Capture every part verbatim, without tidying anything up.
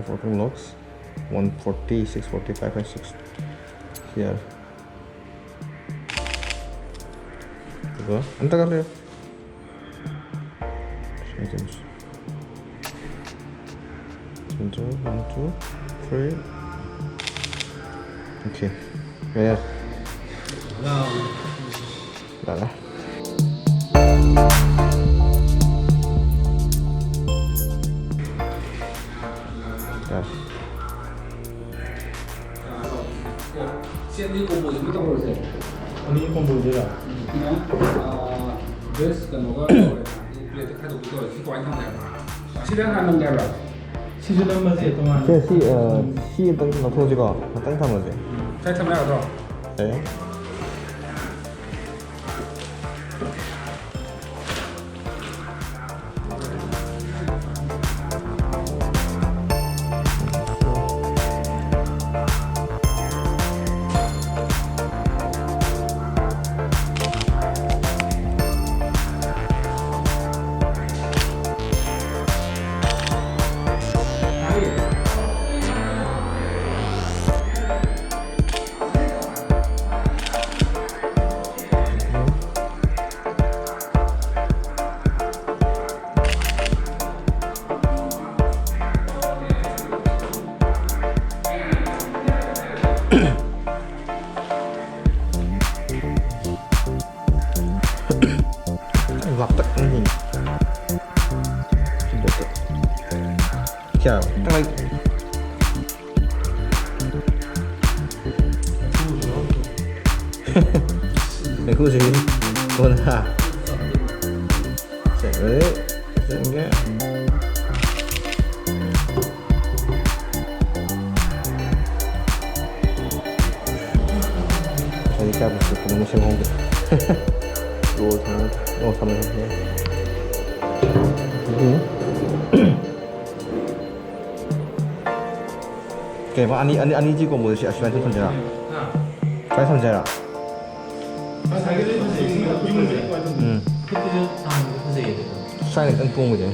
Working logs, one forty, six forty, five and six. Here. ꯑꯗꯨꯒ ꯑꯝꯇꯒ ꯂꯩꯌꯨ꯫ One, two, three. Okay. ꯌꯥꯔꯦ꯫ ꯌꯥꯔꯦ꯫ ꯌꯥꯔꯦ꯫ ꯁꯤ ꯑꯅꯤ combo ꯁꯤꯒ ꯇꯧꯔꯁꯦ꯫ ꯑꯅꯤ combo ꯗꯨꯔꯥ? ꯎꯝ, ꯁꯤꯅ, ꯑꯥ, veg ꯀꯩꯅꯣꯒ ꯇꯧꯔꯦ꯫ Plate ꯇ ꯈꯥꯏꯗꯣꯛꯄꯤ ꯇꯧꯔꯦ꯫ ꯁꯤ ꯀꯃꯥꯏꯅ ꯊꯝꯒꯦ ꯍꯥꯏꯕ? ꯁꯤꯗ ꯍꯥꯟꯅ ꯅꯝꯒꯦ ꯍꯥꯏꯕ꯭ꯔꯥ? ꯁꯤꯁꯨ ꯅꯝꯃꯁꯦ ꯇꯣꯉꯥꯟꯅ꯫ ꯁꯦ, ꯁꯤ, ꯑ, ꯁꯤ ꯑꯝꯇꯪ ꯂꯧꯊꯣꯛꯑꯁꯤꯀꯣ꯫ ꯉꯥꯛꯇꯪ ꯊꯝꯃꯁꯦ꯫ ꯎꯝ, ꯁ꯭ꯋꯥꯏ ꯊꯝ ꯌꯥꯒꯗ꯭ꯔꯣ? ꯌꯥꯏꯌꯦ꯫ ꯂꯥꯞꯇꯛ ꯅꯤꯡ꯫ ꯀꯌꯥ? ꯇꯪꯈꯥꯏ꯫ ꯃꯩꯈꯨꯁꯤ ꯀꯣꯟꯅ꯫ ꯁꯦ, ready? ꯁꯦ, ꯌꯦꯡꯒꯦ꯫ ꯉꯁꯥꯏꯗꯤ ꯀꯌꯥ ꯄꯨꯊꯣꯛꯄꯅꯣ ꯃꯁꯤꯡ ꯈꯪꯗꯦ꯫ ꯑꯣ, ꯊꯝꯃꯦ꯫ ꯑꯣ, ꯊꯝꯃꯦ, ꯊꯝꯃꯦ꯫ ꯎꯝ꯫ ꯀꯩꯕ? ꯑꯅꯤ, ꯑꯅꯤ, ꯑꯅꯤꯁꯤ combo ꯁꯤ ꯑꯁꯨꯃꯥꯏꯅ ꯊꯝꯖꯔ? ꯍꯥ? ꯁꯨꯃꯥꯏꯅ ꯊꯝꯖꯔ? ꯉꯁꯥꯏꯒꯤꯗꯨꯗꯤ ꯐꯖꯩ, ꯁꯤ ꯃꯇꯨꯡ ꯐꯖꯩ꯫ ꯎꯝ꯫ ꯈꯨꯠꯇꯨꯁꯨ ꯁꯥꯡꯕꯗꯣ ꯐꯖꯩꯌꯦ ꯑꯗꯨꯗꯣ꯫ ꯁꯥꯏꯅ ꯈꯤꯇꯪ ꯇꯣꯡꯕꯁꯦ꯫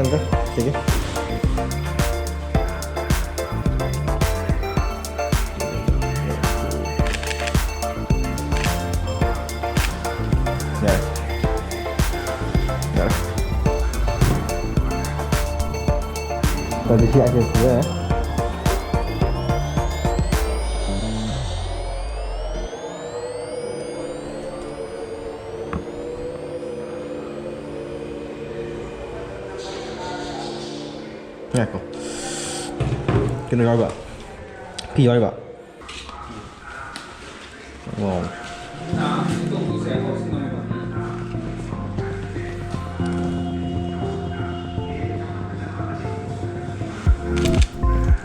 ꯊꯝꯒꯦ꯫ ꯁꯤꯒꯤ꯫ ꯌꯥꯔꯦ꯫ ꯌꯥꯔꯦ꯫ ꯑꯗꯨꯗꯤ ꯁꯤ item ꯁꯤꯗ꯫ ꯉꯥꯏꯈꯣ꯫ ꯀꯩꯅꯣ ꯌꯥꯎꯔꯤꯕ? ꯐꯤ ꯌꯥꯎꯔꯤꯕ? ꯑꯣ꯫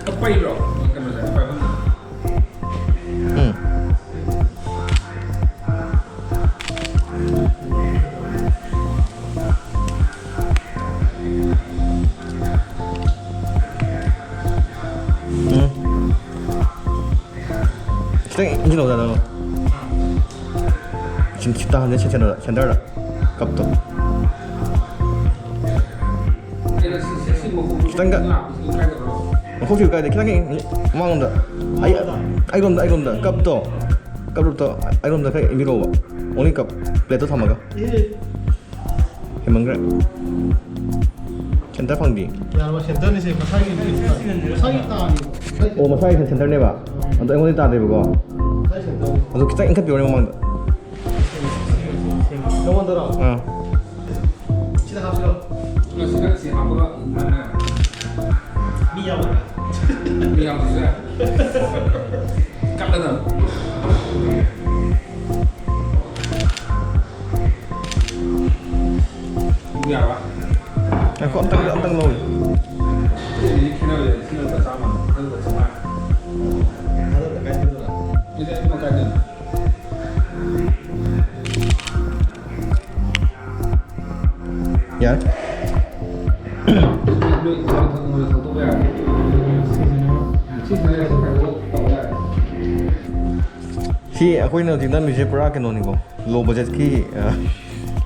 ꯑꯄꯩꯕ꯭ꯔꯣ? ꯀꯩꯅꯣꯁꯦ, ꯑꯄꯩꯕ? ꯎꯝ꯫ ꯎꯝ꯫ ꯈꯤꯇꯪ ꯏꯟꯁꯤꯜꯂꯛꯑꯣ, ꯗꯥ, ꯅꯪ꯫ ꯁꯤ, ꯁꯤ ꯇꯥꯍꯟꯁꯦ, ꯁꯤ ꯁꯦꯟꯇꯔꯗ, ꯁꯦꯟꯇꯔꯗ꯫ ꯀꯞꯇꯣ꯫ ꯈꯤꯇꯪꯒ꯫ ꯃꯈꯣꯡꯁꯤ ꯀꯥꯏꯗ? ꯈꯤꯇꯪꯒ ꯃꯃꯥꯡꯂꯣꯝꯗ꯫ ꯑꯩ, ꯑꯩꯔꯣꯝꯗ, ꯑꯩꯔꯣꯝꯗ꯫ ꯀꯞꯇꯣ꯫ ꯀꯞ ꯔꯨꯞꯇꯣ ꯑꯩꯔꯣꯝꯗ ꯈꯔ ꯏꯟꯕꯤꯔꯛꯑꯣꯕ꯫ Only ꯀꯞ꯫ ꯄ꯭ꯂꯦꯠꯇꯣ ꯊꯝꯃꯒ꯫ ꯍꯦꯟꯃꯟꯈ꯭ꯔꯦ꯫ ꯁꯦꯟꯇꯔ ꯐꯪꯗꯦ꯫ ꯌꯥꯔꯕ ꯁꯦꯟꯇꯔꯅꯤꯁꯦ, ꯃꯁꯥꯒꯤ, ꯃꯁꯥꯒꯤ ꯇꯥꯔꯤꯕ꯫ ꯑꯣ, ꯃꯁꯥꯒꯤ ꯁꯦꯟꯇꯔꯅꯦꯕ? ꯑꯗꯣ ꯑꯩꯉꯣꯟꯗ ꯇꯥꯗꯦꯕꯀꯣ? ꯃꯁꯥꯒꯤ ꯁꯦꯟꯇꯔꯅꯤ꯫ ꯑꯗꯣ ꯈꯤꯇꯪ ꯏꯟꯈꯠꯄꯤꯔꯣꯅꯦ ꯃꯃꯥꯡꯗ꯫ ꯅꯉꯣꯟꯗꯔꯣ? ꯑꯥ꯫ ꯁꯤꯗ ꯍꯥꯞꯁꯤꯔꯣ? ꯁꯤꯗ ꯁꯤ ꯍꯥꯞꯄꯒ ꯃꯤ ꯌꯥꯝꯕ꯭ꯔꯥ? ꯃꯤ ꯌꯥꯝꯕꯁꯦ꯫ ꯀꯠꯂꯗꯕꯅꯤ꯫ ꯌꯥꯔꯕ? ꯉꯥꯏꯈꯣ, ꯑꯝꯇꯪ, ꯑꯝꯇꯪ ꯂꯧꯒꯦ꯫ ꯁꯤꯗꯤ ꯈꯦꯠꯅꯕ ꯂꯩ꯫ ꯁꯤꯅ ꯂꯨꯄꯥ ꯆꯥꯝꯃ, ꯁꯤꯅ ꯂꯨꯄꯥ ꯆꯥꯝꯃꯉꯥ꯫ ꯊꯥꯗꯕꯗ ꯀꯥꯏꯗꯗꯅ? ꯁꯤꯗꯤ ꯑꯅꯤꯃꯛ ꯀꯥꯏꯗꯅ? ꯌꯥꯔꯦ꯫ ꯅꯣꯏ ꯊꯛꯅꯕ ꯊꯛꯇꯣꯛꯄ ꯌꯥꯔꯦ꯫ ꯁꯤꯁꯤꯅ, ꯁꯤꯁꯤꯅ ꯈꯥꯏꯗꯣꯛꯑꯒ ꯇꯧꯕ ꯌꯥꯔꯦ꯫ ꯁꯤ ꯑꯩꯈꯣꯏꯅ ꯍꯧꯖꯤꯛ ꯅꯝꯃꯤꯁꯦ ꯄꯨꯔꯥ ꯀꯩꯅꯣꯅꯤꯀꯣ, low budget ꯀꯤ, ꯑ,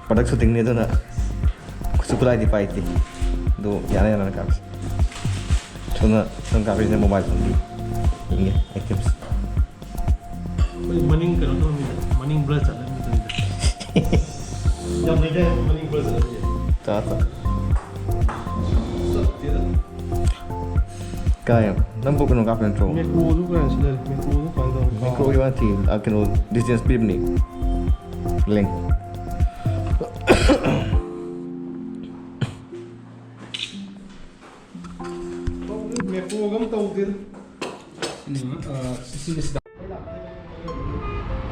product shooting ꯅꯤ, ꯑꯗꯨꯅ ꯈꯨꯠꯁꯨ ꯈꯨꯠꯂꯥꯏꯗꯤ ꯄꯥꯏꯗꯦ꯫ ꯑꯗꯣ ꯌꯥꯅ ꯌꯥꯅ ꯀꯥꯞꯁꯤ꯫ ꯁꯣꯝꯅ ꯁꯣꯝ ꯀꯥꯞꯄꯤꯁꯤꯅ mobile phone ꯒꯤ ꯌꯦꯡꯒꯦ items꯫ ꯑꯩꯈꯣꯏ ꯃꯅꯤꯡ ꯀꯩꯅꯣ ꯇꯧꯔꯝꯃꯤꯗ, ꯃꯅꯤꯡ blur ꯆꯠꯂꯝꯃꯤꯗꯨꯅꯤꯗ꯫ ꯌꯥꯝ ꯂꯩꯗꯥꯏ ꯃꯅꯤꯡ blur ꯆꯠꯂꯝꯃꯤ꯫ ꯆꯠ, ꯆꯠ꯫ ꯆꯠꯇꯦꯗ꯫ ꯀꯥꯏ? ꯅꯪꯕꯨ ꯀꯩꯅꯣ ꯀꯥꯞꯄ ꯅꯠꯇ꯭ꯔꯣ? Macro ꯗꯨ ꯀꯥꯏ ꯁꯤꯗ? Macro ꯗꯨ ꯀꯃꯥꯏ ꯇꯧꯔ? Macro ꯒꯤ ꯋꯥ ꯅꯠꯇꯦ, ꯑ, ꯀꯩꯅꯣ, distance ꯄꯤꯕꯅꯤ꯫ Length꯫ Macro ꯒ ꯑꯝ ꯇꯧꯗꯦꯗ꯫ ꯁꯤꯅꯤ, ꯑ, ꯁꯤꯒꯤꯁꯤꯗ꯫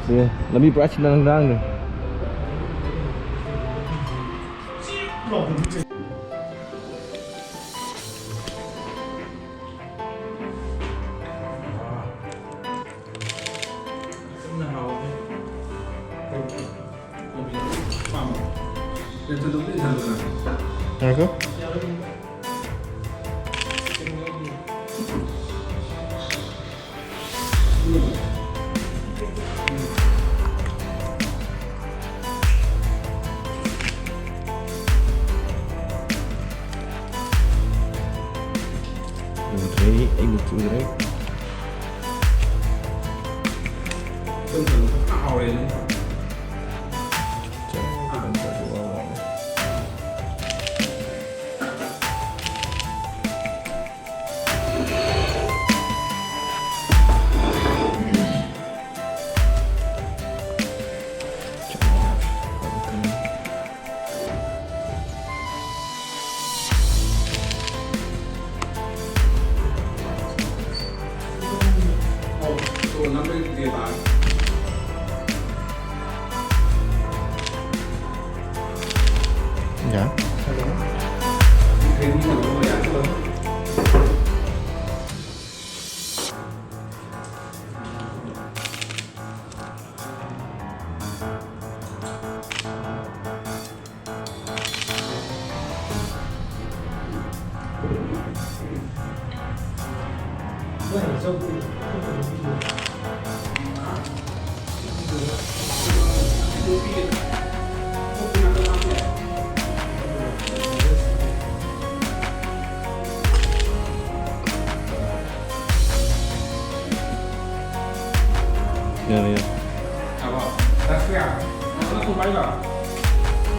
ꯁꯦ, ꯂꯝꯕꯤ ꯄꯨꯔꯥ ꯁꯤꯟꯅ ꯂꯪꯗꯥꯡꯅꯦ꯫ ꯉꯥꯏꯈꯣ꯫ ꯎꯗ꯭ꯔꯦ, ꯑꯩ ꯃꯤꯠꯇꯤ ꯎꯗ꯭ꯔꯦ꯫ ꯍꯥꯎꯔꯦ꯫ ꯌꯥ꯫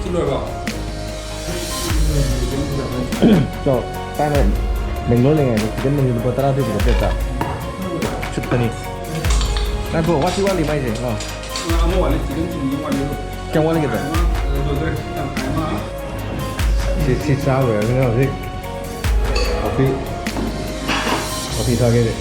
ꯁꯤ ꯂꯣꯏꯔꯕꯣ? ꯆꯣ, ꯇꯥꯅ ꯕꯦꯡꯒ꯭ꯂꯣꯔ ꯂꯩꯉꯩꯗ ꯆꯤꯀꯟ ꯃꯍꯤ ꯂꯨꯄꯥ ꯇꯔꯥ ꯄꯤꯕꯗꯣ ꯄ꯭ꯂꯦꯠꯇ꯫ ꯁꯨꯠꯇꯅꯤ꯫ ꯉꯥꯏꯈꯣ, ꯋꯥꯠꯇꯤ ꯋꯥꯠꯂꯤ ꯃꯥꯏꯁꯦ꯫ ꯑꯥ꯫ ꯑꯃ ꯋꯥꯠꯂꯤ, ꯆꯤꯀꯟ ꯆꯤꯂꯤ ꯑꯃ ꯋꯥꯠꯂꯤ꯫ ꯀꯌꯥꯝ ꯋꯥꯠꯂꯤꯒꯦ? ꯑꯃ ꯂꯣꯏꯗꯣꯔꯦ, ꯇꯪꯈꯥꯏ ꯑꯃ꯫ ꯁꯤ, ꯁꯤ ꯆꯥ ꯂꯣꯏꯔꯕꯅꯤꯅ ꯍꯧꯖꯤꯛ ꯀꯣꯐꯤ, ꯀꯣꯐꯤ ꯊꯛꯑꯒꯦ꯫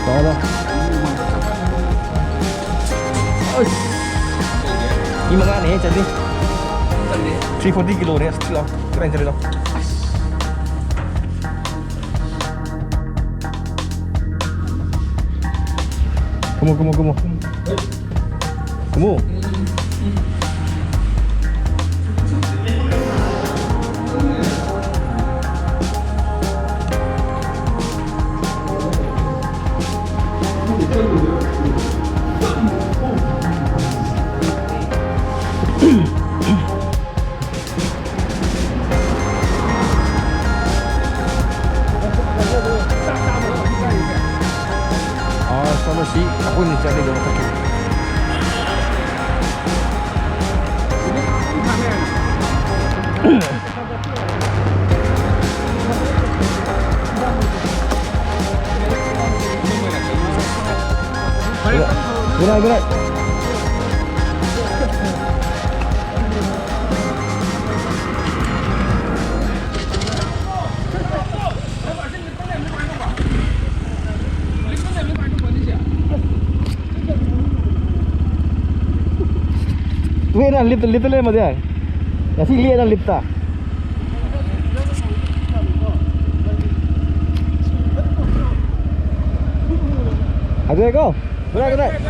ꯇꯧꯔꯣ꯫ ꯑꯁ! ꯃꯤ ꯃꯉꯥꯅꯦꯍꯦ ꯆꯠꯂꯤ꯫ ꯆꯠꯂꯤ꯫ ꯐꯣꯔꯇꯤ ꯀꯤꯂꯣꯅꯦ꯫ ꯑꯁ, ꯊꯤꯜꯂꯣ꯫ ꯀꯗꯥꯏ ꯆꯠꯂꯤꯅꯣ? ꯀꯨꯝꯃꯣ, ꯀꯨꯝꯃꯣ, ꯀꯨꯝꯃꯣ꯫ ꯀꯨꯝꯃꯣ꯫ ꯑꯥ, ꯆꯠꯂꯁꯤ꯫ ꯑꯩꯈꯣꯏꯅ ꯆꯠꯂꯤꯗꯣ ꯃꯊꯛꯀꯤ꯫ Good night, good night. ꯇꯨꯌꯦꯅ ꯂꯤꯞꯇ, ꯂꯤꯞꯇ ꯂꯩꯔꯝꯃꯗꯤ ꯌꯥꯔꯦ꯫ ꯉꯁꯤ ꯂꯦꯛꯑꯦꯅ ꯂꯤꯞꯇ꯫ ꯍꯥꯏꯗꯣꯛꯑꯦꯀꯣ? Good night, good night.